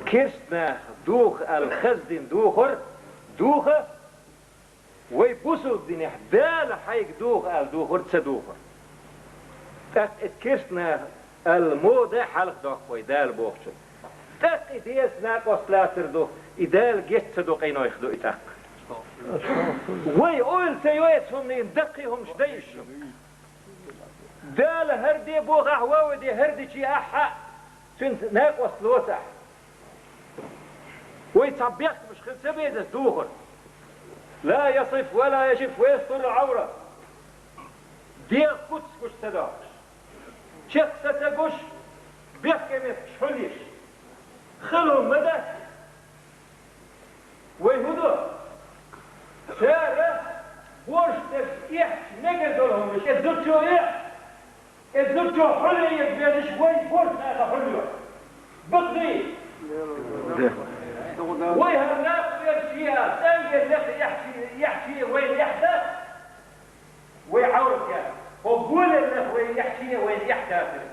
керст наха духа аьлла, хаза дин духар, духа, вай бусалба динехь Дала хьайга духа аьлла духар ца духар. ТӀаккха эцу керст наха аьлла мода хьалха доккху вай Дала бохучун. ТӀаккха и деза накъост лацар ду, и Дала геч ца ду къинойх ду и тӀаккха. Вай ойла ца йо эцу хӀуманийн даккхий хӀумаш дай ишшуна. Дала хӀара де бохахь, воваде хӀара дичи ахьа, цуьнца накъост лоцахь. Вай цхьа бехкамаш хила ца беза духар. Ла ясиф ва ла яшиф ва ястуру Ӏавра. ДегӀ куц гуш ца дохуш. Чекх са ца гуш, бехке метташ хьулъеш. Хало ма дац. Вай хӀун ду? Цара борш дерг эхь мегар долу хӀуманаш, э, зудчо эхь, э, зудчо хьулъе безаш вай борш наха хьулъйо. Бакъдий? Вай хӀара нах берш а, цӀанге лекха эхь чу, эхь чу вайна эхь дац? Вай Ӏаврат яц. Хьо гулеллех вай яхчине вайна яхь дацара.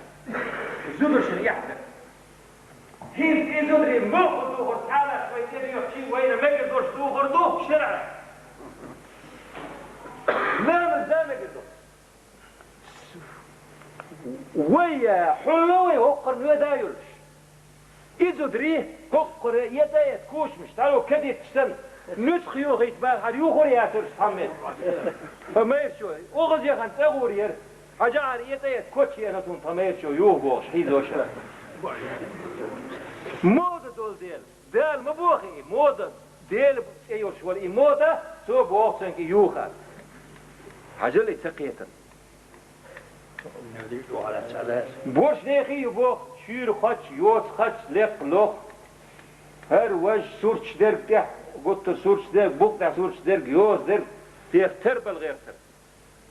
Зударшна яхь дара. ХӀинца и зударий муха духар цхьаннахь вай тӀедоьхчий, вайна мегар долуш духар ду шарӀа. Ламаз дан мегар ду. Вай, э, хьулло вай хӀокхарна веда йолуш. И зударий хӀокхара я тӀе а кучамаш, дӀало кадитташ санна, нуьцкъах юхийта бахьара юхур яцара цхьаммес. Ткъа майрачо, оха яхана цӀа гӀур яра, хьажахьара я тӀе а коча яра цунна ткъа майрачо юха бохуш, хьийзоша. Мода долу дела, Дала ма боху и, мода, Дела цӀе йолуш вара и мода, цо боху цуьнга и юха. Хьажал и ца кхетар. Борш нехий ю боху, шуьйра кхоччу, йоцу кхоччу, лекха лоху. ХӀара важа сурташ дерг тӀехь, гуттар сурташ дерг, букъ тӀехь сурташ дерг, йоза дерг, тех тербал гӀертар.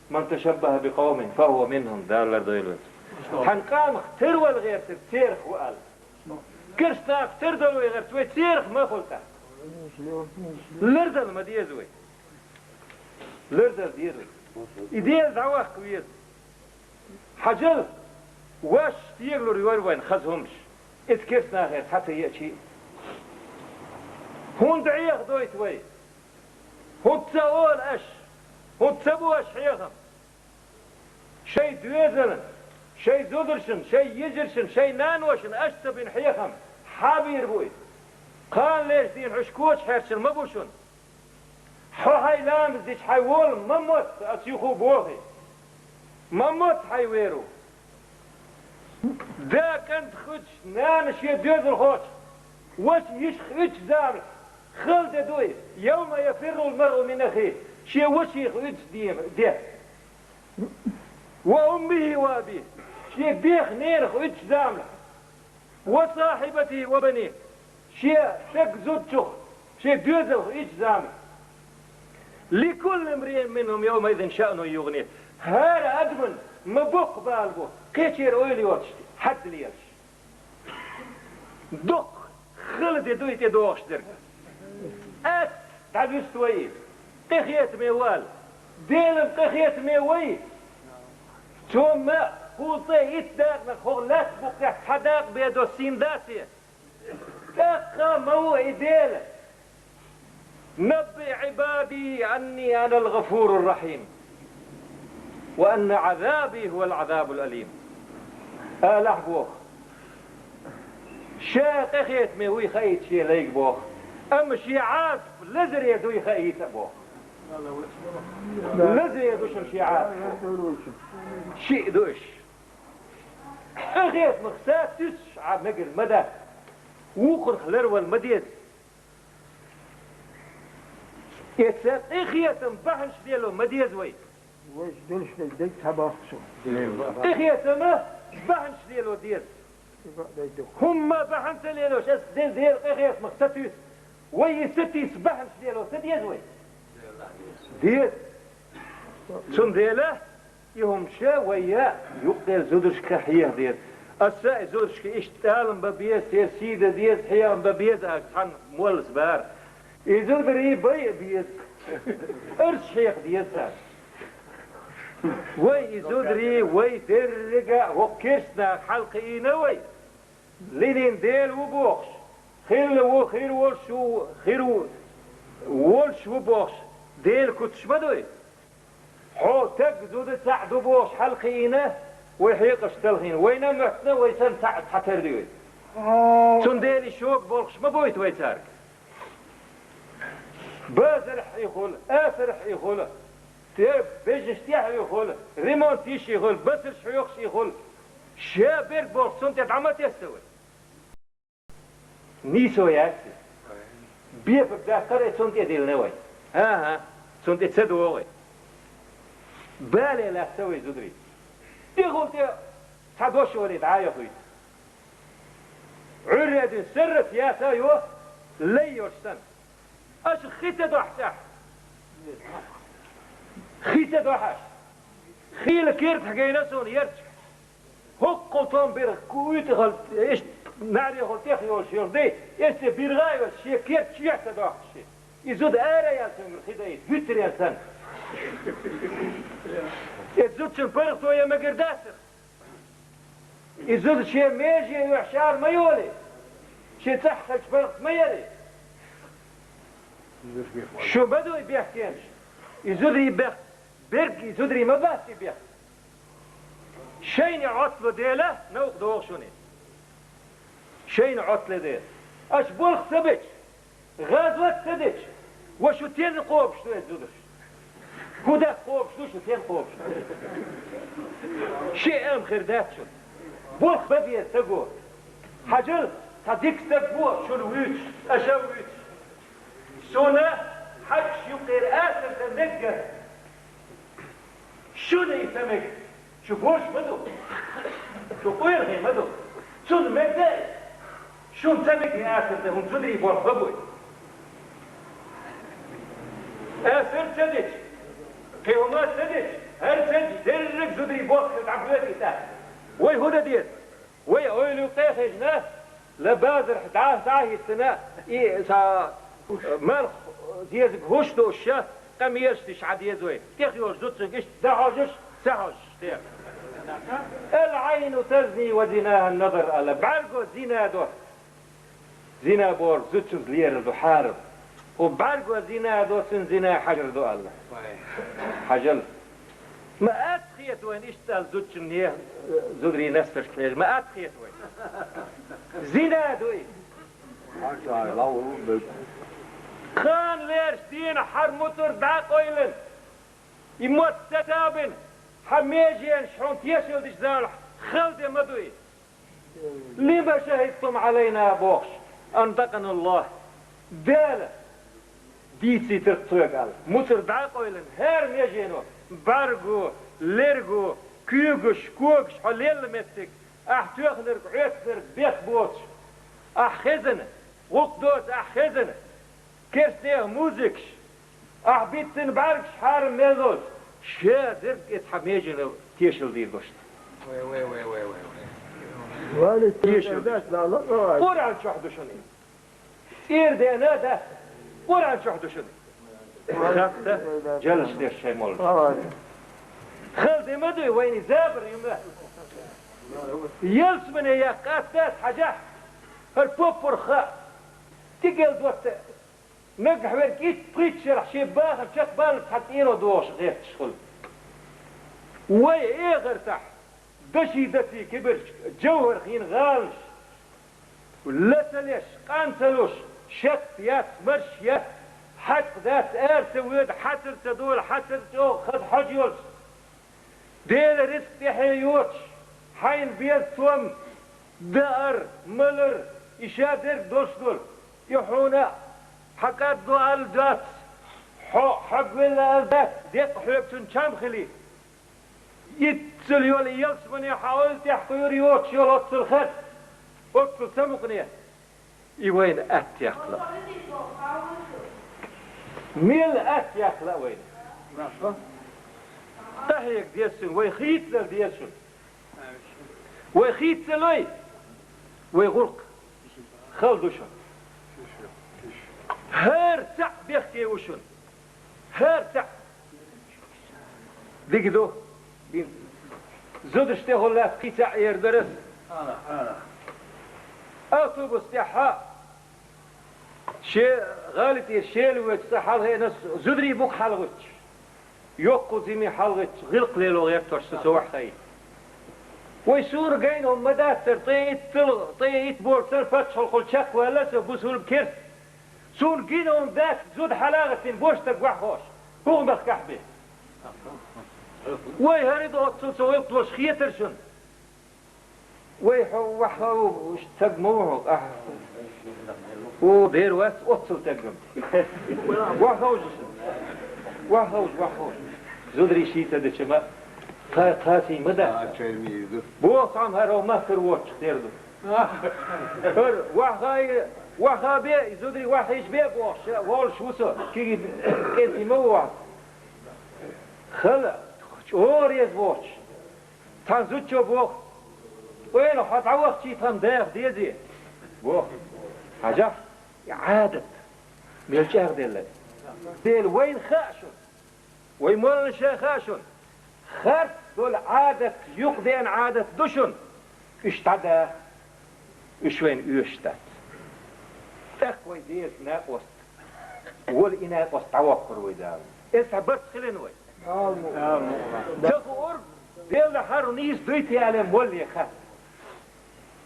«Ман ташаббаха би къавмин, фа хӀува минхӀум», Дала лардойла вайца. Хьан къамах тервал гӀертар, церах ву аьлла. Керстанах тердало гӀерта вай, церах ма хуьлу тӀаккха. Лардала ма деза вай. Лардала деза вай. И дела дӀаваккха веза. Хьажал, ваш стегалур йора вайн хаза хӀумаш. Иза керстанахера цхьа ца еачий. ХӀунда Ӏеха дойту вай? ХӀунда ца олу аша? ХӀунда ца бу аша хьехам? Шайн доьзална, шайн зударшна, шайн йижаршна, шайн наношна аша ца бина хьехам хьан бийр бу иза? Кхана лерчу дийна хьуьш кочахьерчун ма бу шуна. Хьо хьайн ламаз дича хьайн волу ма моцца, аса юху бохий. Ма моцца хьайн веру. Да кӀантах уьдуш, нана шен доьзалхочух, ваша йишах уьдуш заманахь хала де дуй, «Явма яфиррул маръу мин ахихи», шен ваших уьдуш дема де. «Ва уммихи ва абихи», шен дех, ненах уьдуш заманахь. «Ва сахибатихи ва банихи», шен стаг зудчух, шен доьзалх уьдуш заманахь. «Ликулли мриин минхум явмаизин шаънун югӀни». ХӀара адаман ма боккха бала бу, кхечеран ойла йоцуш, хьадда лелаш. Доккха хала де дуй тӀедогӀуш дерг. Атта дӀавуьсу вай, къинхетаме вала. Делан къинхетаме вай. Цо ма кхузткъе итт дакъанах хӀокху лаьттан букъ тӀехь цхьа дакъа бен доссийна дац те? ТӀаккха ма ву и Дела: «Набби Ӏибади анни анал гӀафуру рахьим, ва анна Ӏазаби хӀувал Ӏазабул алим». Алахь боху: «Ша къинхетаме вуй хаийта шен лайга», боху, «амма шен Ӏазап лазаре дуй хаийта», боху. Лазаре ду шуна шен Ӏазап. Шиъ ду уьш. Къинхетамах са туьсуш Ӏа мегар ма дац. Вукхунах ларвала ма деза. Эца къинхетам бахьанаш лело ма деза вай. Вайша делаш дерг ца боху со. Къинхетама бахьанаш лело деза. ХӀумма бахьана ца лелош, ас Дела, Дела къинхетамах ца туьйсу. Вай и ца тийса бахьанаш лело ца деза вай? Деза. Цундела и хӀума ша вай я юккъера зударшка хьеха деза. Аса и зударшка иштта тӀалам бан беза, церан сий дан деза, хьехам бан беза аьлча, цхьана моллас бара. И зударий бай а беза. Арш хьеха деза царна. Вай и зударий, вай деррига а хӀокху керстанах хьалакхиийна вай. Линийн Дела ву бохуш, хилла ву, хир волуш ву, хир ву, волуш ву бохуш, Дела куцаш ма дуй. Хьо стаг зуда цхьаъ ду бохуш хьалакхиийна, вай хьекъалш талхийна, вайна а моьттина, вай санна цхьаъ цхьатера дуй. Цундела и шога болхуш ма бойту вай цаьрга. Базарахь и хуьлу, асарахь и хуьлу, те бежнаш тӀехь и хуьлу, ремонт йиш и хуьлу, басарш хьоькхуш и хуьлу, ша берг болх цунна тӀе дӀа ма тесса вай. Нийсо яц и. Бепиг даккхар а цунна тӀе диллина вай. ХӀан-хӀа, цунна тӀе ца догӀу вай. Бале лаьцна вай зударий. ТӀехула тӀе цхьа дош вале дӀа а йохуьйту. Ӏуьйрре дуьйна саррат яца а йо, лай йолуш санна. Аша хи ца дохьаш ахь? Хи ца дохьаш? Хийла кертахь гайна суна ярча. ХӀоккхул тон биргӀа куьйтӀахал, иштта наӀарехула тӀех йолуш йолу дай, эссе биргӀа а йолуш, шен керта чоьхьа ца дохкуш шен. И зуда ара ял цуьнгара хи дайта, вуьтарел санна. И зудчун паргӀато ян мегар дацара. И зуда шен меже оьхьаш ара ма йолий, шен цӀахь хилча паргӀат ма ярий. Шу ма дуй бехкенаш. И зударий бех-, берг и зударий ма бац и бех. Шайна Ӏоттало Дела, новкъа догӀу шуна. Шайна Ӏоттало Дела. Аша болх ца беча, гӀазот ца деча, ва шу тен кхобуш ду эза зударш? ХӀун даккха кхобуш ду шу, тен кхобуш ду? Ши ам хир дац шуна. Болх бан беза стаг ву. Хьажал, цхьа дика стаг ву шуна вуьйцуш, аша а вуьйцуш. Суна хьаьжкӀаш юккъера асар дан мегара. Шуна и ца мега. Шу борш ма ду. Шу къоьлхий ма ду. Цунна мега и. Шуна ца мега и асар дан, хӀунда зударий болх ма буй. Асар ца деча, кхин хӀума ца деча, хӀара ца деча, дерриг зударий болх хир дӀабоьду и тӀаккха. Вай хӀун дан деза? Вай ойла юккъе а хезна, ла базарахь дӀа-, дӀа а хӀиттина, и ца малх дезаг хӀуш долуш ша, къамелаш деш хьан деза вай? ТӀех йолуш зудчуьнга иштта дан хьожуш, ца хьожуш, тӀех. «العين تزني وزناها النظر», аьлла, бӀаьрго зина до. Зина бохург зудчуьнца лерар ду хьарам. ХӀу бӀаьрго зина до, цуьнан зина хьажар ду аьлла. Хьажал. Ма атта хета вайна иштта аьлла зудчунна, зударий настарш хьежа, ма атта хета вайна. Зина ду и. Кхана лераш дийнахь хьара муцар дӀа а къойлина, и мотт ца тобина, хьан меженаш хьуна тешал дича залахь, хала де ма ду и. «لم شهدتم علينا», бохуш, «أنطقنا الله». Дала дийцийтира тхоьга аьлла. Муцар дӀа а къойлина, хӀара межено, бӀаьрго, лерго, куьйгаш, когаш хьо лелла меттиг, ахь тоьхнарг, Ӏоьттинарг бех боцуш, ахь хезна, гӀуллакх доцу ахь хезна, керстанех музыкаш, ахь биттина бӀаьргаш хьарам мел долчу, ша дерг и цхьа меженал тешал дийр долуш ду. Вай, вай, вай, вай, вай, вай. Тешал дийр. Къуръан чохь ду шуна и. ЦӀера деана а дац. Къуръан чохь ду шуна и. Хатта, жалаш деш шайн молуш. Хала де ма дуй, вайна забар ю ма. Ялсамане яккха атта дац хьажахь. ХӀара поппарх хаа. Тигал дотта. Нагахь верг итт-пхийтта шарахь шен бахам чекхбаллалц цхьа цӀено догӀуш гӀерташ хуьлу. Вай эхартахь, даший даций кибарчу, жовхӀар хин гӀаланаш, ла ца леш, къан ца луш, шатта яц, марш яц, хьаькъ дац, ара ца воьду, хьацар ца долу, хьацар чӀогӀа хаза хьожа йолуш. Делан рицкъ тӀаьхье йоцуш, хьайна беза цом, даар, малар, и ша дерг долуш долу, и хьуна хьан кӀад ду аьлла дац, хьо хьагвелла аьлла дац, деккъа хьоьга цуьнан чам хили. Иццул йолу ялсамане хьан ойла тӀехь кхуьур йоцуш йолу оццул хаза, оццул самукъане. И вайна атта яккха лаьа. Мел атта яккха лаьа вайна. Къахьега деза шуна, вай хийцалур деза шуна. Вай хийцалой, вай гӀуллакх хала ду шуна. ХӀара цхьаъ бехке ву шуна. ХӀара цхьаъ. Дика ду. Зудаш тӀехула лаьцна кхин цхьаъ эр дара ас. Автобус тӀехь шен гӀали тӀера шела воьдуш цкъа хьалхиъна ас, зударий бу-кх хьалагӀуьттуш. Йоккха зиме хьалагӀуьттуш, гӀиллакх лело гӀертош сан со вахьхай. Вай суна гайна хӀума ма дацара, ткъе иттал, ткъе итт болу сан паччахьалкхула чекхваьлла сан бусулба керста. Суна гина хӀума дац, зуда хьалагӀаттина бош стаг вахьхош. ХӀугӀа махкахь бен. Вай хӀара ду оццул со гӀиллакх долуш хетара шуна. Вай хьо вахьхав, уьш таг ма ву хьо, ахь. О, бер вац оццул таггам. Вахьхавжа шуна. Вахьхавжа, вахьхавжа. Зударий ший ца деча ма, кха-, кхаций ма дац. Боху цхьамма хӀара махкара воцчух тера ду. ХӀара вахьхай, Ваха бе, и зударий ваха хьежа бе бохуш, волуш ву со, кегий кӀентий ма ву вац. Хала, чӀогӀа реза воцуш. Цхьана зудчо боху: «Вайна хьо дӀавахчий тхан даха дезе», – боху. Хьажахь, и Ӏадат мел чӀагӀделла. Дела, вайна хаьа шуна. Вай моллаша хаьа шуна, харц долу Ӏадат, юкъадеана Ӏадат ду шуна, уьш дӀадаха, уьш вайна оьшуш дац. ТӀаккха вай деза накъост, вала и накъост дӀавоккхур вай Дала. Иза цхьа барт хилина вай. Ца хуур, Делан хьару нийса дуй те аьлла молле хаьа.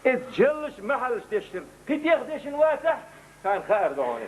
Иза жаллаш, махьаллаш дешира. Кхин тӀех дешина вацахь, царна хаар ду хьуна.